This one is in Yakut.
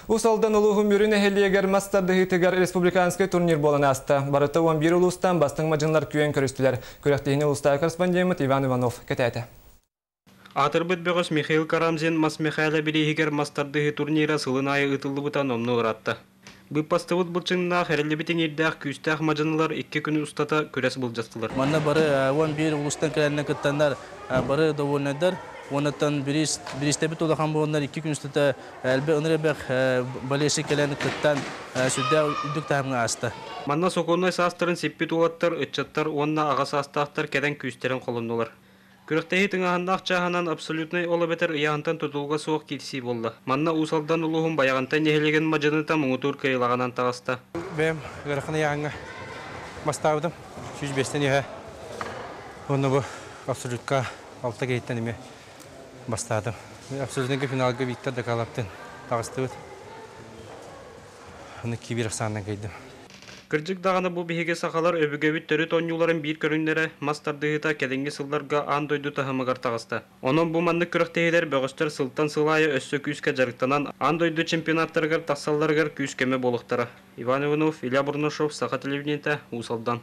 Уус Алдан улууһун Мүрү нэһилиэгэр мас тардыһыытыгар республиканскай турнир буолан ааста. Барыта 11 улуустан бастыҥ мадьынылар күөн көрүстүлэр. Күрэхтэһиини улуустааҕы корреспондеммыт Иван Иванов кэтээтэ. Аатырбыт бөҕөс Михаил Карамзин Мас Мэхээлэ бирииһигэр мас тардыһыы турнира сылын аайы ыытыллыбыта номнуо ыраатта. Быыппастыбыт былчыҥнаах, эриллибит иҥиирдээх күүстээх мадьынылар икки күн устата күрэс былдьастылар. Манна бары 11 улуустан кэлэннэр кыттаннар бары довольнайдар. Уоннаттан бириис бириистэбит улахан буоланнар икки күн устата элбэх ыныр элбэх болельщик кэлэн кыттан сүрдээх үрдүк таһымҥа ааста. Манна сокуоннай саастарын сиппит уолаттар, ыччаттар уонна аҕа саастаахтар кэлэн күүстэрин холоннулар. Күрэхтэһии тыҥааһыннаах чааһынан абсолютнай ол эбэтэр ыйааһынтан тутулуга суох киирсии буолла. Манна Уус Алдан улууһун Байаҕантай нэһилиэгин мадьыныта муҥутуур кыайыылааҕынан таҕыста. Бэйэм ыарахан ыйааһыҥҥа бастаабытым. 105-тэн иһэ. Уонна бу абсолютка алта киһиттэн эмиэ бастаатым. Абсолютнайга финалга Виктор Докалаптын таҕыстыбыт. Аны кибер ахсаанынан кыайдым. Кырдьык даҕаны бу биһиги сахалар өбүгэбит төрүт оонньууларын биир көрүҥнэрэ мас тардыһыыта кэлиҥҥи сылларга аан дойду таһымыгар таҕыста. Онон бу маннык күрэхтэһиилэр бөҕөстөр сылтан сыл аайы өссө күүскэ дьарыктанан аан дойду чемпионаттарыгар тахсалларыгар күүс-көмө буолуохтара. Иван Иванов, Илья Бурнашов, Саха телевидениетэ, Уус Алдан.